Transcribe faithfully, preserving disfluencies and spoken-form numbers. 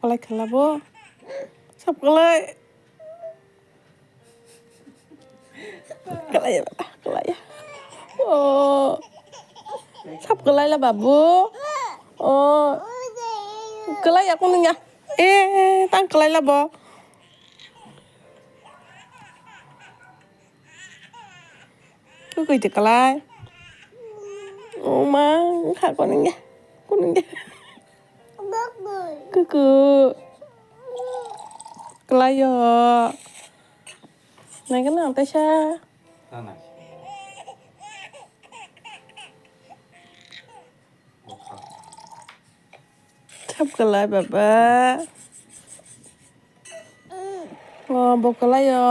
Kwlai khala bo. Sab kwlai. Kwlai, kwlai. Oh. Sab kwlai la babu. Oh. Kwlai ya kunung ya. Eh, tang kwlai la bo. Kukui te kwlai. Oh ma, kha kunung ya. Kunung ya. Kuku. Kwlai yo. Nai kana taisa. Sab kwlai baba. Oh, bo kwlai yo.